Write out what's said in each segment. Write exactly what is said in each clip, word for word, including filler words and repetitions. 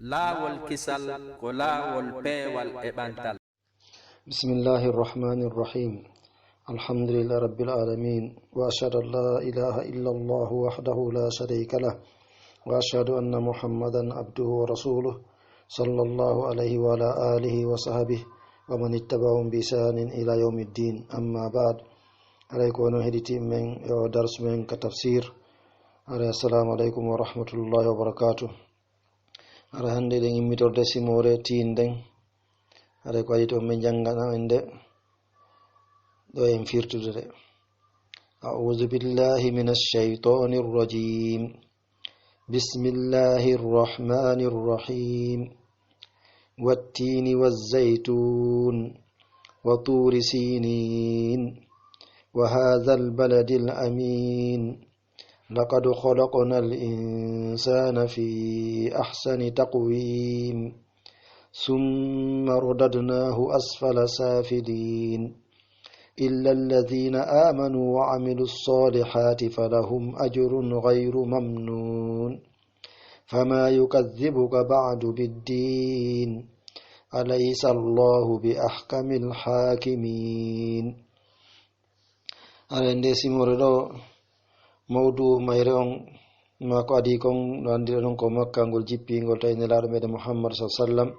Laawol kisal ko laawol peewal e ɓantal. بسم الله الرحمن الرحيم. الحمد لله رب العالمين، وأشهد أن لا إله إلا الله وحده لا شريك له، وأشهد أن محمدا عبده ورسوله، صلى الله عليه وعلى آله وصحبه ومن اتبعهم بإحسان إلى يوم الدين. أما بعد. Haray ko onon heɗitii men e o darsu men ka tafsir. Haray, assalamu aleykum wa rahmatullahi wa barakatuh. Haray hannde eɗen immitorde simoore tiin nden. Haray ko adii toon men janngana en nde, ɗo en firtude nde. أعوذ بالله من الشيطان الرجيم. بسم الله الرحمن الرحيم. والتين والزيتون وطور سينين وهذا البلد الأمين. لقد خلقنا الإنسان في أحسن تقويم. ثم رددناه أسفل سافلين. إلا الذين آمنوا وعملوا الصالحات فلهم أجر غير ممنون. فما يكذبك بعد بالدين. أليس الله بأحكم الحاكمين. Haray nde simoore ɗo, mawdu mayre on, maa ko adii kon, no anndira ɗon ko Makka ngol jippi, ngol tawi Nelaaɗo meɗen Muhammad sallallahu alaihi wasallam.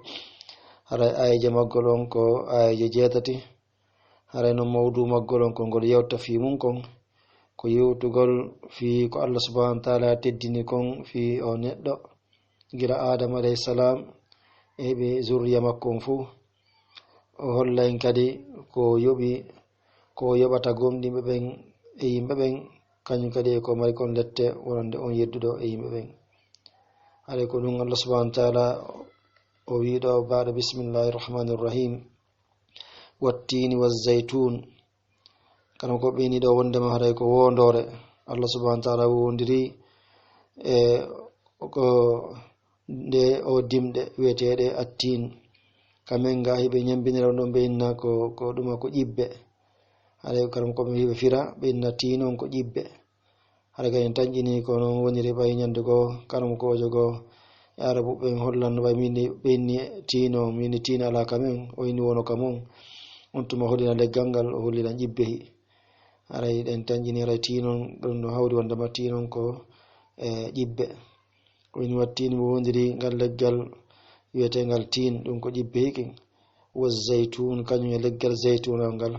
Haray aayeeje maggol on ko aayeeje jeetati. Haray non mawdu maggol on ko ngol yewta fii mun kon, ko yewtugol fii ko Allah subhanahu wa ta'ala teddini kon fii o neɗɗo, gila Aadama alayhi salam e ɓe zurriya makko on fow. O holla en kadi ko o yoɓi, ko o yoɓata gomɗinɓe ɓen e yimɓe ɓen, kañum kadi e ko mari kon lette wonande on yedduɗo e yimɓe ɓen. Haray ko ɗum Allah subhanahu wa ta'ala o wi'i ɗo, baada bismillahir rahmanir rahim, "Wattiini wazzaytun." Kanum ko ɓeyni ɗo wondema haray ko wondoore. Allah subhanahu wa ta'ala wondiri e ko nde o dimɗe wi'eteeɗe attin. Ka men ga hiɓe ñambinira ɗum ɓe inna ko, ko ɗuma ko ƴibbe. Haray kanum ko ɓe hiɓe fira, ɓe inna tiinon ko ƴibbe. Haray kadi en tanƴini ko non woniri ɓay ñande goo, kanum ko ojo goo e Arabu ɓen hollanno ɓay min ni, ɓe inni tiino, min ni tiino alaa ka men, o inni wono ka mon. On tuma hollina leggal ngal, o hollina ƴibbe hi. Haray ɗen tanƴini, haray tiinon ɗon no hawri wondema tiinon ko, e, ƴibbe. Ko woni wattiini mo wondiri ngal leggal wi'eteengal tiin, ɗum ko ƴibbe hiki. Wa zaytun, kañum e leggal zaytunal ngal.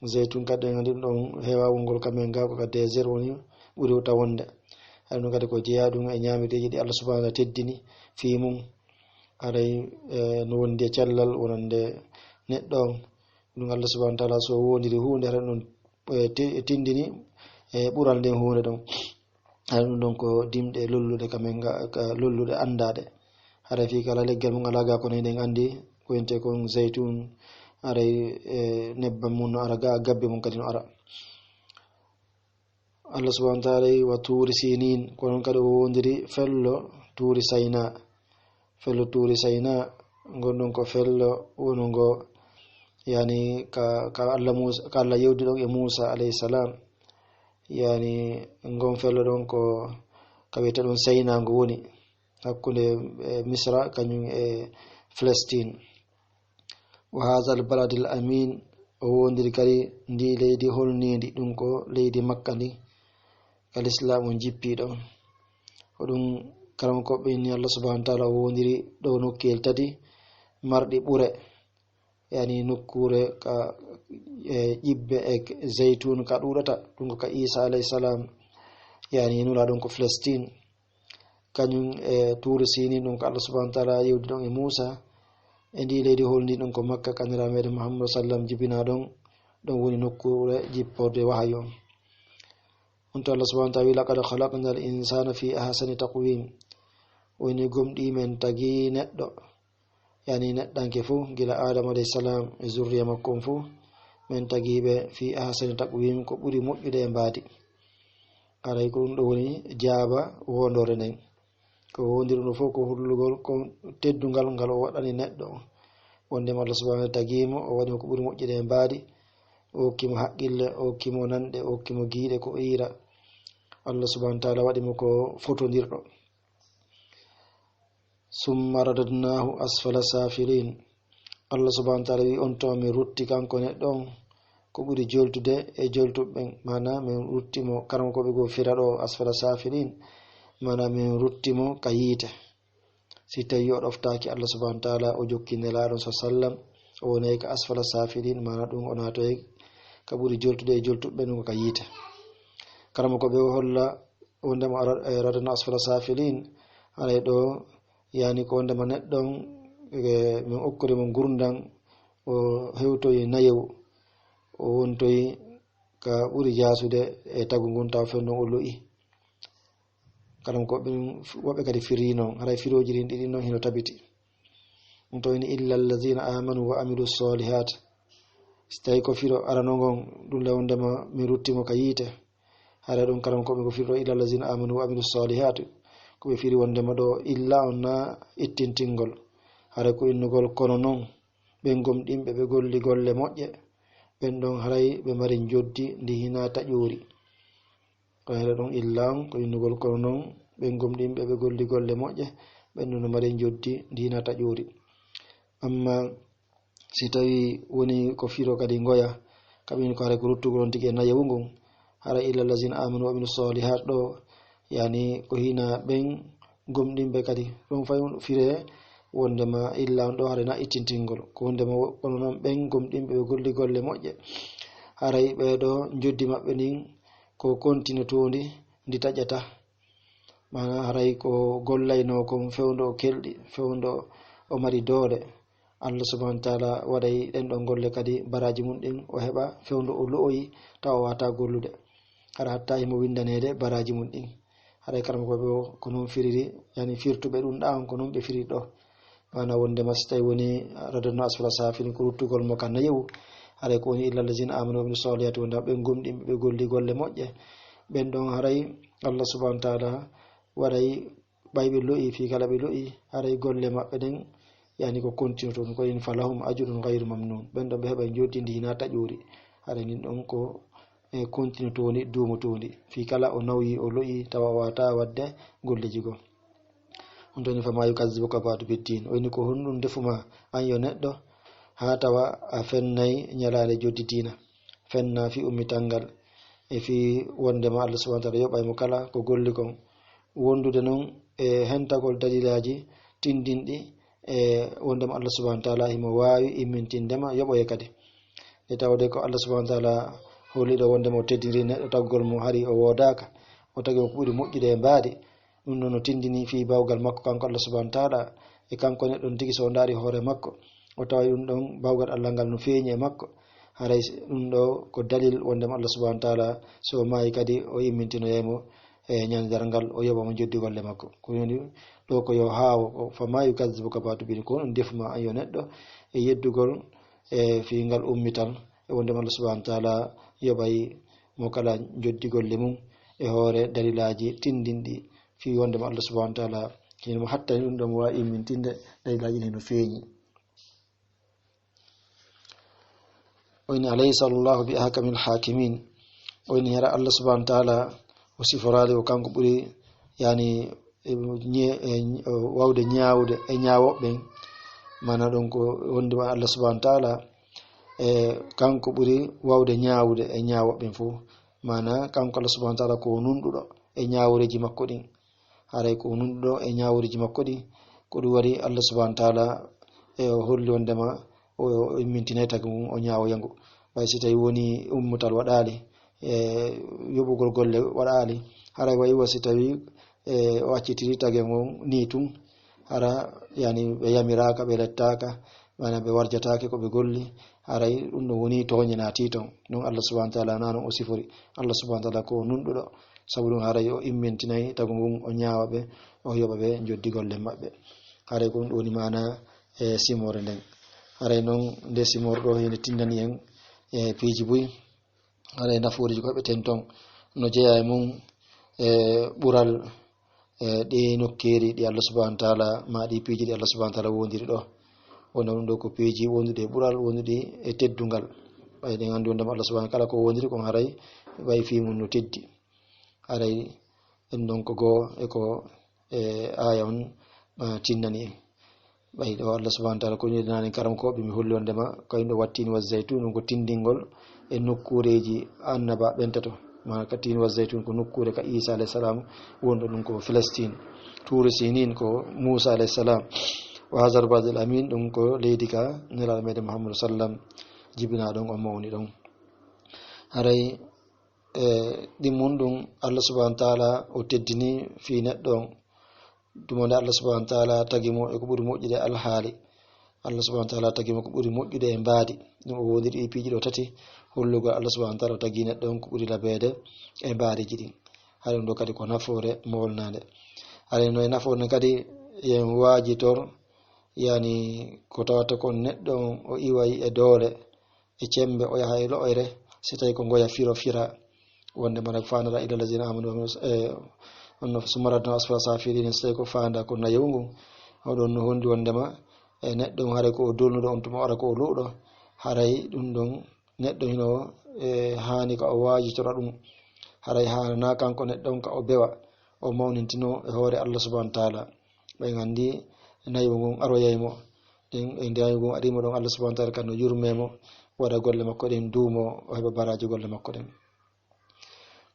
Zaytun kadi en anndi ɗum ɗon heewa wongol ka men ga, ko ka désert woni ɓuri tawonde. Haray ɗum kadi ko jeyaa ɗum e ñaameteeji ɗi Allah subhanahu wa ta'ala teddini fii mum. Haray, e, no wondi e cellal wonande neɗɗo on. Ɗum Allah subhanahu wa ta'ala so wondiri huunde, haray ɗum, e, ti-, tindini, e, ɓural nden huunde ɗon. Haray ɗum ɗon ko dimɗe lolluɗe ka men ga, ka lolluɗe anndaaɗe. Haray fii kala leggal mum alaa ga kono hiɗen anndi ko wiyetee kon zaytun, haray, e, nebbam mum no ara ga, gabbe mum kadi no ara. Allah subhanahu wa ta'ala wi, "Wa tuuri sinin," ko non kadi o wondiri fello tuuri sayna. Fello tuuri sayna, ngon ɗon ko fello wonungo, yani, ka, ka Allah Musa, ka Allah yewdi ɗon e Musa alayhi salam. Yani, ngon fello ɗon ko ka wiyete ɗon Sayna ngo woni hakkunde, e, Misra kañum e Palestine. Wa hazal baladil amin, o wondiri kadi ndi leydi holniindi, ɗum ko leydi Makka ndi, ka Lislaam on jippi ɗon. Ko ɗum karamokooɓe ni Allah subhanahu wa ta'ala o wondiri ɗo nokkuyel tati marɗi ɓure, yani nokkuure ka, e, ƴibbe e zaytun ka ɗuuɗata, ɗum ko ka Isa alayhi salam, yani nula ɗum ko Palestine. Kañum e Tuuri Sini, ɗum ko Allah subhanahu wa ta'ala yewdi ɗon e Musa. E ndi leydi holndi ɗum ko Makka, ka Nelaaɗo meɗen Muhammad sallam jibina ɗon, ɗon woni nokkuure jipporde wahayu on. On to Allah subhanahu wa ta'ala wi, "Laqad khalaqnal insana fi ahsani taqwim." Woni gomɗi men tagi neɗɗo, yani neɗɗanke fuu, gila Adama alayhi salam e zurriya makko on fuu, men tagi ɓe fi ahsani taqwim, ko ɓuri moƴƴude e mbaadi. Haray ko ɗum ɗo woni jaaba wondoore nden. Ko wondiruno fof ko hollugol ko teddungal ngal o waɗani neɗɗo on. Wondema Allah subhanahu wa ta'ala tagi mo, o waɗi mo ko ɓuri moƴƴude e mbaadi, o hokki mo haqqille, o hokki mo nanɗe, o hokki mo giiɗe ko o yiira. Allah subhanahu wa ta'ala waɗi mo ko fotondirɗo. Summa radadnahu asfala safilin. Allah subhanahu wa ta'ala wi, on to min rutti kanko neɗɗo on ko ɓuri joltude e joltuɓe ɓen. Mana min rutti mo, karamoko ɓe go fira ɗo asfala safilin. Mana min rutti mo ka yiite. Si tawi o ɗoftaaki Allah subhanahu wa ta'ala, o jokki Nelaaɗo sa sallam, o wonay ka asfala safilin, mana ɗum o naatoy ka ɓuri joltude e joltuɓe ɓen ko ka yiite. Karamoko ɓe o holla wondema ara-, e radadna asfala safilin, haray ɗo, yani ko wondema neɗɗo on, e, min okkori mo ngurndan, o hewtoyi nayewu, o wontoyi ka ɓuri jaasude e tagu ngun, taw fewndo o lo'i. Karamoko ɓen, woɓɓe kadi firi non, haray firooji ɗin ɗiɗi non hino tabiti. Ɗum to woni illa allazina amanu wa amilu solihat. Si tawi ko firo arano ngon, ɗum le wondema min rutti mo ka yiite. Haray ɗum karamoko ɓe ko firo illa allazina amanu wa amilu solihat. Ko ɓe firi wondema ɗo illa on na ittintingol. Haray ko innugol kono non, ɓen gomɗinɓe ɓe golli golle moƴƴe, ɓen ɗon haray ɓe mari njoddi ndi hina taƴoori. Ko hele ɗon illa on, ko innugol kono non, ɓen gomɗinɓe ɓe golli golle moƴƴe, ɓen ɗon no mari njoddi ndi hina taƴoori. Amma si tawi woni ko firo kadi ngoya, kaɓin ko haray ko ruttugol on tigi e nayewu ngun, haray illa allazina amanu wa amilu solihat ɗo, yani ko hina ɓen gomɗinɓe kadi. Ɗum fay on fire wondema illa on ɗo haray na ittintingol. Ko wondema wo-, kono non ɓen gomɗinɓe ɓe golli golle moƴƴe, haray ɓee ɗo njoddi maɓɓe ndin ko kontinotoondi, ndi taƴata. Mana haray ko gollayno kon fewndo o kelɗi, fewndo o mari doole. Allah subhanahu wa ta'ala waɗay ɗen ɗon golle kadi baraji mun ɗin o heɓa fewndo o lo'oyi tawa o wata gollude. Hara hatta himo windaneede baraji mun ɗin. Haray karamoko ɓe o ko non firiri, yani firtuɓe ɗum ɗa on ko non ɓe firiri ɗo. Mana wondema si tawi woni radadna asfala safilin ko ruttugol mo kan nayewu. Haray ko woni illa allazina amanu wa amilu solihati, wonde ɓe gomɗinɓe ɓe golli golle moƴƴe. Ɓen ɗon haray Allah subhanahu wa ta'ala waɗay ɓay ɓe lo'i, fii kala ɓe lo'i, haray golle maɓɓe ɗen, yani ko continue toon, ko in falahum ajrun ghayru mamnun. Ɓen ɗon ɓe heɓay njoddi ndi hina taƴoori. Haray ndin ɗon ko, e, continue tooni, duumo tooni. Fii kala o nawyi, o lo'i, tawa o wata wadde golleji goo. On toni fama yukazzibuka ba'du biddin. O inni ko honɗum ndefu ma, an yo neɗɗo, haa tawa a fennay ñalaande joddi diina. Fenna fii ummital ngal, e fii wondema Allah subhanahu wa ta'ala yoɓay mo kala ko golli kon. Wondude non e hentagol dalilaaji tindinɗi e wondema Allah subhanahu wa ta'ala himo waawi immintindema yoɓoye kadi. E tawde ko Allah subhanahu wa ta'ala holli ɗo wondema o teddiniri neɗɗo taggol mo hari o woodaaka, o tagi mo ko ɓuri moƴƴude e mbaadi. Ɗum ɗon no tindini fii bawgal makko kanko Allah subhanahu wa ta'ala, e kanko neɗɗo on tigi so o ndaari hoore makko, o taway ɗum ɗon bawgal Allah ngal no feeñi e makko. Haray s-, ɗum ɗo ko dalil wondema Allah subhanahu wa ta'ala, so o maayi kadi, o immintinoyay mo e ñande darngal, o yoɓa mo joddi golle makko. Ko woni ɗo ko yo haawo, ko fama yukazzibuka ba'du biddin, ko honɗum ndefu ma an yo neɗɗo e yeddugol e fii ngal ummital, e wondema Allah subhanahu wa ta'ala yoɓay mo kala joddi golle mum e hoore dalilaaji tindinɗi fii wondema Allah subhanahu wa ta'ala hino mo hattani ɗum ɗo mo waawi immintinde dalilaaji ɗin hino feeñi. O inni, "Alaysa Allahu bi ahkamil hakimin?" O inni, hara Allah subhanahu wa ta'ala o siforaade ko kanko ɓuri, yani, e ñe-, e ñ-, o wawde ñaawude e ñaawooɓe ɓen. Mana ɗon ko wonde ma Allah subhanahu wa ta'ala, e kanko ɓuri wawde ñaawude e ñaawooɓe ɓen fof. Mana kanko Allah subhanahu wa ta'ala ko nunɗuɗo e ñaawooreeji makko ɗin. Haray ko nunɗuɗo e ñaawooreeji makko ɗin, ko ɗum waɗi Allah subhanahu wa ta'ala e o holli wondema o, o immintinay tagu ngun, o ñaawoya ngu. Ɓay si tawi woni ummutal waɗaali, e yoɓugol golle waɗaali, haray wayi wa si tawi, e, o accitiri tage ngon ni tun, hara, yani, ɓe yamiraaka, ɓe lettaaka, maanaam ɓe warjataake ko ɓe golli, haray ɗum ɗon woni tooñe naati ton. Ɗum Allah subhanahu wa ta'ala na non o sifori. Allah subhanahu wa ta'ala ko nunɗuɗo, sabu ɗum haray o immintinay tagu ngun, o ñaawa ɓe, o yoɓa ɓe joddi golle maɓɓe. Haray ko ɗum ɗo woni maana, e, simoore nden. Haray non nde simoore ɗo hino tindani en, e, piiji buy. Haray nafuureeji ko heɓeten ton no jeyaa e mum, e, ɓural, e, ɗi nokkeeri ɗi Allah subhanahu wa ta'ala, ma ɗi piiji ɗi Allah subhanahu wa ta'ala wondiri ɗo. Wonde ɗum ɗo ko piiji wonduɗi e ɓural, wonduɗi e teddungal. Ɓay ɗen anndi wonde Allah subhanahu wa ta'ala ko wondiri kon haray ɓay fii mum no teddi. Haray en non ko goo e ko, e, aaya on ma tinnani en. Ɓay ɗo Allah subhanahu wa taala ko ñoydanani karam ko ɓe mi holli wondema ko en ɗo wattini wa zaytun, ɗum ko tindingol e nokkureji annaba ɓen tato. Ma ka tini wa zaytun ko nokkure ka Isa alayhi salam wonɗo ɗum ko Filistin. Turu Sinin ko Musa alayhi salam. Wa hazar badil amin ɗum ko leydi ka nelaɗo meɗen Muhammadu sallam jibina ɗon, o mawni ɗon. Haray e ɗin mun ɗum Allah subhanahu wa taala o teddini fi neɗɗo on. Ɗum wonde Allah subhanahu wa taala tagi mo e ko ɓuri moƴƴude alhaali. Allah subhanahu wa taala tagi mo ko ɓuri moƴƴude e mbaadi. Ɗum o wondiri e piiji ɗo tati, hollugol Allah subhanahu wa taala tagi neɗɗo on ko ɓuri labeede e mbaadiji ɗin. Haray ɗum ɗo kadi ko nafoore mawlnande. Haray no e nafoore nden kadi yen waajitor, yani ko tawata kon neɗɗo on o iway e doole, e cembe, o yaha e lo'ere, si tawi ko ngoya firo fira, wonde mana ko fandata ila lazina amanu, e, onno summa radna asfala safilin, si tawi ko fanda ko nayewu ngun, oɗon no hondi wondema e neɗɗo on haray ko o dolnuɗo on tuma ora ko o luɗo, haray ɗum ɗon neɗɗo hino e haani ka o waajitora ɗum, haray haana kanko neɗɗo on ka o bewa, o mawnintino e hoore Allah subhanahu wa taala. Ɓen anndi nayo ngon aroyay mo, ɗen e nayo ngon arimo ɗon, Allah subhanahu wa taala kan no yurme mo, waɗa golle makko ɗen duumo, o heɓa baraji golle makko ɗen.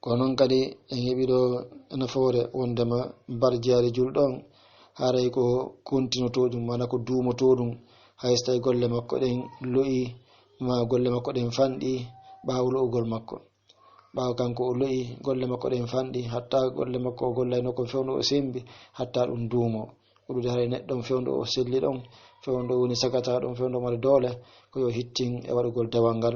Ko non kadi en heɓi ɗo nafoore wondema barjaari julɗo on, haray ko kontinoto ɗum, mana ko duumoto ɗum, hay so tawi golle makko ɗen lo'i, ma golle makko ɗen fanɗi ɓaawo lo'ugol makko. Ɓaawo kanko o lo'i, golle makko ɗen fanɗi, hatta golle makko o gollayno ko fewndo o sembi, hatta ɗum duumo. Ko ɗuuɗi haray neɗɗo on fewndo o selli ɗon, fewndo woni sagata ɗon, fewndo mari doole, ko yo hittin e waɗugol dewal ngal,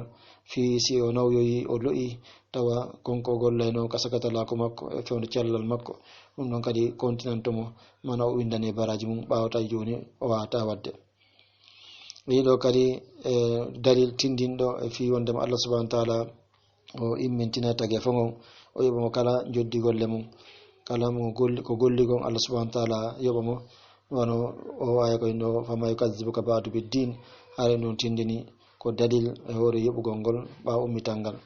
fii si o nawyoyi, o lo'i, tawa konko o gollayno ka sagatalaaku makko e fewndo cellal makko. Ɗum ɗon kadi kontinanto mo, mana o windane baraji mum, ɓaawo tawi jooni o waawata waɗde. Ɗiɗo kadi e dalil tindinɗo e fii wondema Allah subhanahu wa taala o immintina tagee fo ngon, o yoɓa mo kala joddi golle mum, kala mo golli, ko golli kon Allah subhanahu wa taala yoɓa mo. Wano o aya ko inno, "Fama yukazzibuka ba'du biddin," haray ɗum tindini ko dalil e hoore yoɓugol ngol ɓaawo ummital ngal.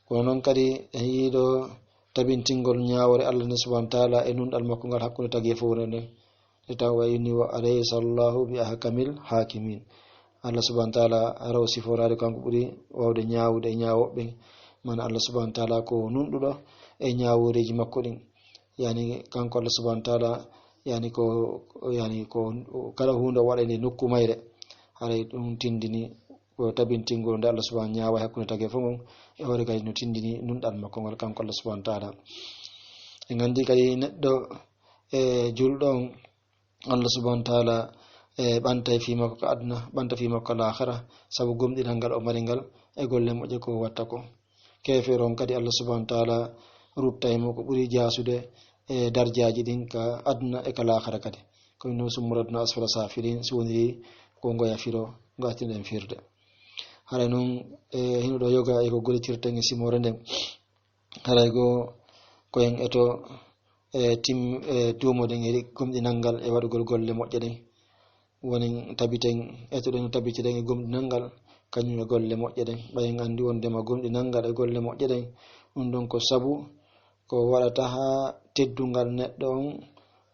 Kono non kadi e yiiɗo tabintingol ñaawore Allah ni subhanahu wa taala e nunɗal makko ngal hakkunde tagee fowre nden. E taw wa inni wa alaysa Allahu bi ahkamil hakimin. Allah subhanahu wa taala hara o siforaade kanko ɓuri wawde ñaawude e ñaawooɓe. Mana Allah subhanahu wa taala ko nunɗuɗo e ñaawooreeji makko ɗin. Yani kanko Allah subhanahu wa taala, yani ko, yani ko kala huunde o waɗa e nde nokku mayre. Haray ɗum tindini ko tabintingol nde Allah subhanahu ñaawa hakkunde tagee fof ngon. E hoore kadi no tindini nunɗal makko ngol kanko Allah subhanahu wa taala. En nganndi kadi neɗɗo e julɗo on, Allah subhanahu wa taala e ɓantay fii makko ka aduna, ɓanta fii makko ka laakhira, sabu gomɗinal ngal o mari ngal e golle moƴƴe ko watta ko. Keefeero on kadi Allah subhanahu wa taala ruttay mo ko ɓuri jaasude e darjaaji ɗin ka aduna e ka laakhira kadi. Ko ɗum summa radna asfala safilin, si woniri ko ngoya firo, ngo attinɗen firde. Haray non e hino ɗo yoga e ko gollitirten e simoore nden. Haray go ko en eto e tim, e duumoɗen e gomɗinal ngal e waɗugol golle moƴƴe ɗen. Wonen tabiten, etoɗen no tabitiɗen e gomɗinal ngal, kañum e golle moƴƴe ɗen. Ɓay en anndi wondema gomɗinal ngal e golle moƴƴe ɗen, ɗum ɗon ko sabu ko waɗata haa teddungal neɗɗo on,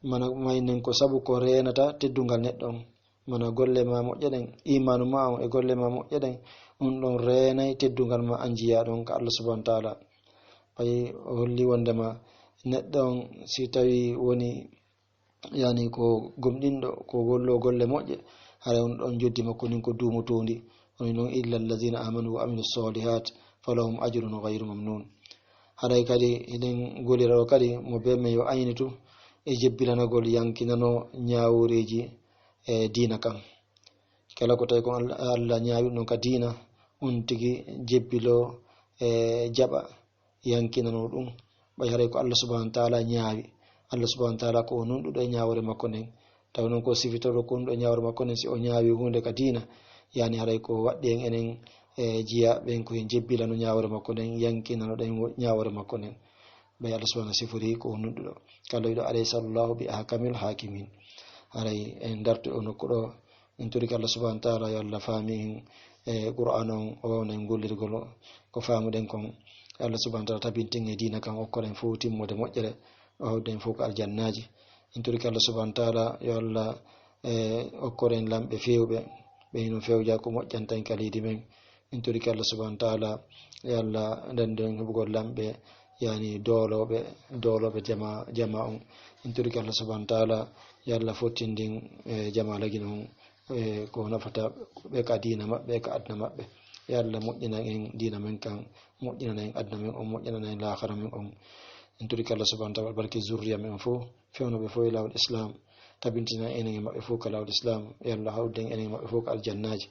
mana maynen ko sabu ko reenata teddungal neɗɗo on. Mana golle ma moƴƴe ɗen, imaanu ma on e golle ma moƴƴe ɗen, ɗum ɗon reenay teddungal ma an jiyaa ɗon ka Allah subhanahu wa taala. Ɓay o holli wondema neɗɗo on si tawi woni yani ko gomɗinɗo, ko gollo golle moƴƴe, haray on ɗon joddi makko ndin ko duumotoondi. Woni noon, "Illa allazina amanu wa amilu solihat, falahum ajrun ghayru mamnun." Haray kadi, hiɗen golira ɗo kadi, mo bee men yo aynitu e jebbilanagol yankinano ñaawooreeji e diina kan. Kala ko tawi ko Allah, Allah ñaawi ɗum ka diina, on tigi jebbilo e jaɓa. Yankinano ɗum, ɓay haray ko Allah subhanahu wa taala ñaawi. Allah subhanahu wa taala ko o nunɗuɗo e ñaawoore makko nden. Taw non ko sifitoro ko nunɗuɗo e ñaawoore makko nden, si o ñaawi huunde ka diina, yani haray ko waɗɗi en enen e jiya ɓen ko en jebbilano ñaawoore makko nden, yankinano ɗen wo-, ñaawoore makko nden. Ɓay Allah subhanahu sifori ko o nunɗuɗo. Kala wiɗo alaysa Allahu bi ahkamil hakimin. Haray en dartu o nokku ɗo, en torike Allah subhanahu wa taala yo Allah faami en e Qur'an on, o wawna en gollirgol ko faamuɗen kon. Allah subhanahu wa taala tabintin e diina kan, okkoren fof timmude moƴƴere, o hawden fof ko aljannaaji. En torike Allah subhanahu wa taala, yo Allah, eh, okkor en lamɓe fewɓe, ɓe hino fewja ko moƴƴanta en kaliidi men. En torike Allah subhanahu wa taala, yo Allah dandu en heɓugol lamɓe, yani doolooɓe, doolooɓe jama, jama on. En torike Allah subhanahu wa taala, yo Allah fottindin, eh, jama lagina on, eh, ko nafata ɓe ka diina maɓɓe, ka aduna maɓɓe. Yo Allah moƴƴinan en diina men kan, moƴƴinan en aduna men on, moƴƴinan en laakhira men on. En torike Allah subhanahu wa taala barke zurriya men fof. Fewno ɓe fof e laawol Islam, tabintina enen e maɓɓe fof ka laawol Islam, e Allah hawruden enen e maɓɓe fof ka aljannaaji.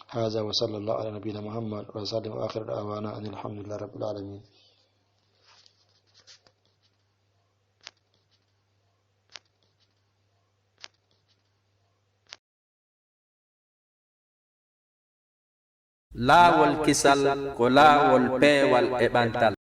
Haza wa sallallahu ala nabiyina Muhammad wa sallam wa akhiru da'wana anil hamdulillahi rabbil alamin. Laawol kisal ko laawol peewal e ɓantal.